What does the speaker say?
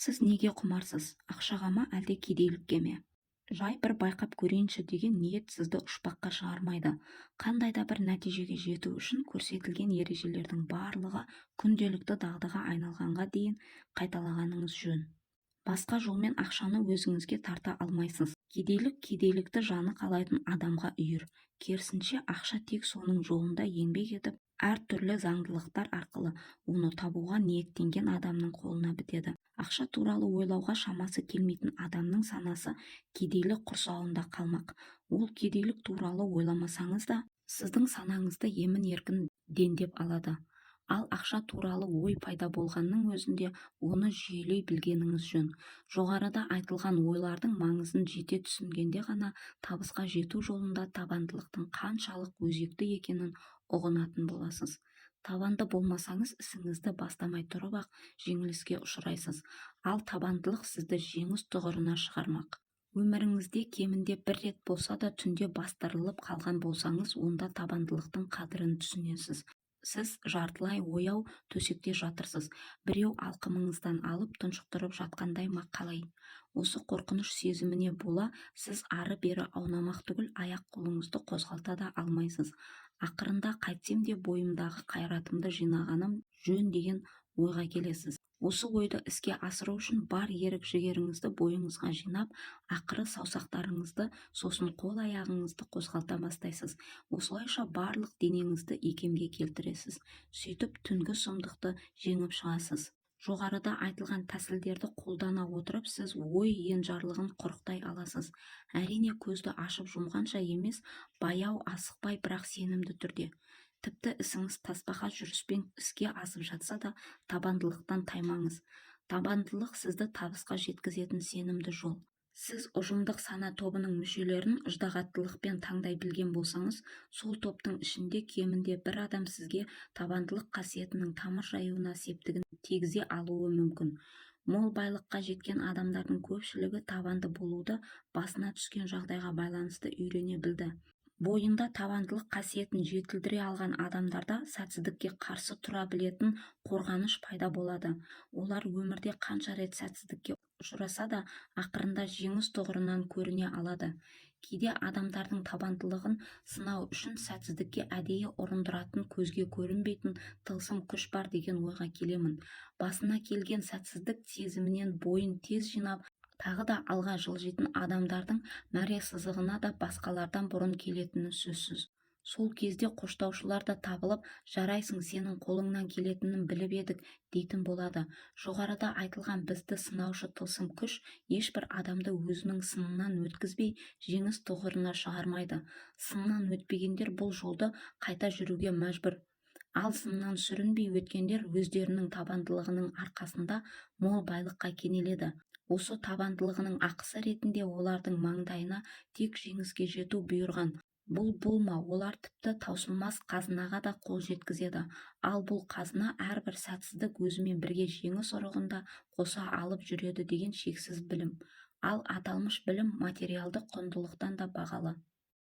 Сіз неге құмарсыз? Ақшаға ма, әлде кедейлікке ме? Жай бір байқап көрейінші деген ниет сізді ұшпаққа шығармайды. Қандай да бір нәтижеге жету үшін көрсетілген ережелердің барлығы күнделікті дағдыға айналғанға дейін қайталағаныңыз жөн. Басқа жолмен ақшаны өзіңізге тарта алмайсыз. Кедейлік кедейлікті жаны қалайтын адамға үйір. Керісінше, ақша тек соның жолында еңбек етіп, әр түрлі заңдылықтар арқылы оны табуға ниеттенген адамның қолына бітеді. Ақша туралы ойлауға шамасы келмейтін адамның санасы кедейлік құрсауында қалмақ. Ол кедейлік туралы ойламасаңыз да, сіздің санаңызды емін-еркін дендеп алады. Ал ақша туралы ой пайда болғанның өзінде оны жүйелей білгеніңіз жөн. Жоғарыда айтылған ойлардың маңызын жете түсінгенде ғана табысқа жету жолында табандылықтың қаншалық өзекті екенін ұғынатын боласыз. Табанды болмасаңыз, ісіңізді бастамай тұрып-ақ жеңіліске ұшырайсыз. Ал табандылық сізді жеңіс тұғырына шығармақ. Өміріңізде кемінде бір рет болса да түнде бастырылып қалған болсаңыз, онда табандылықтың қадірін түсінесіз. Сіз жартылай ояу төсекте жатырсыз. Біреу алқымыңыздан алып тұншықтырып жатқандай ма, қалай? Осы қорқыныш сезіміне бола сіз ары-бері аунамақ түгіл аяқ-қолыңызды қозғалта да алмайсыз. Ақырында қайтсем де бойымдағы қайратымды жинағаным жөн деген ойға келесіз. Осы ойды іске асыру үшін бар ерік-жігеріңізді бойыңызға жинап, ақыры саусақтарыңызды, сосын қол-аяғыңызды қозғалта бастайсыз. Осылайша барлық денеңізді икемге келтіресіз. Сөйтіп түнгі сұмдықты жеңіп шығасыз. Жоғарыда айтылған тәсілдерді қолдана отырып, сіз ой енжарлығын құрықтай аласыз. Әрине, көзді ашып жұмғанша емес, баяу, асықпай, бірақ сенімді түрде. Тіпті ісіңіз тасбақа жүріспен іске асып жатса да табандылықтан таймаңыз. Табандылық сізді табысқа жеткізетін сенімді жол. Сіз ұжымдық сана тобының мүшелерін ыждағаттылықпен таңдай білген болсаңыз, сол топтың ішінде кемінде бір адам сізге табандылық қасиетінің тамыр жаюына септігін тигізе алуы мүмкін. Мол байлыққа жеткен адамдардың көпшілігі табанды болуды басына түскен жағдайға байланысты үйрене білді. Бойында табандылық қасиетін жетілдіре алған адамдарда сәтсіздікке қарсы тұра білетін қорғаныш пайда болады. Олар өмірде қанша рет сәтсіздікке ұшыраса да, ақырында жеңіс тұғырынан көріне алады. Кейде адамдардың табандылығын сынау үшін сәтсіздікке әдейі ұрындыратын көзге көрінбейтін тылсым күш бар деген ойға келемін. Басына келген сәтсіздік сезімінен бойын тез жинап, тағы да алға жылжитын адамдардың мәре сызығына да басқалардан бұрын келетіні сөзсіз. Сол кезде қоштаушылар да табылып, жарайсың, сенің қолыңнан келетінін біліп едік дейтін болады. Жоғарыда айтылған бізді сынаушы тылсым күш ешбір адамды өзінің сынынан өткізбей жеңіс тұғырына шығармайды. Сыннан өтпегендер бұл жолды қайта жүруге мәжбүр. Ал сыннан сүрінбей өткендер өздерінің табандылығының арқасында мол байлыққа кенеледі. Осы табандылығының ақысы ретінде олардың маңдайына тек жеңіске жету бұйырған. Бұл бұл ма, олар тіпті таусылмас қазынаға да қол жеткізеді. Ал бұл қазына әрбір сәтсіздік өзімен бірге жеңіс ұрығын да қоса алып жүреді деген шексіз білім. Ал аталмыш білім материалдық құндылықтан да бағалы.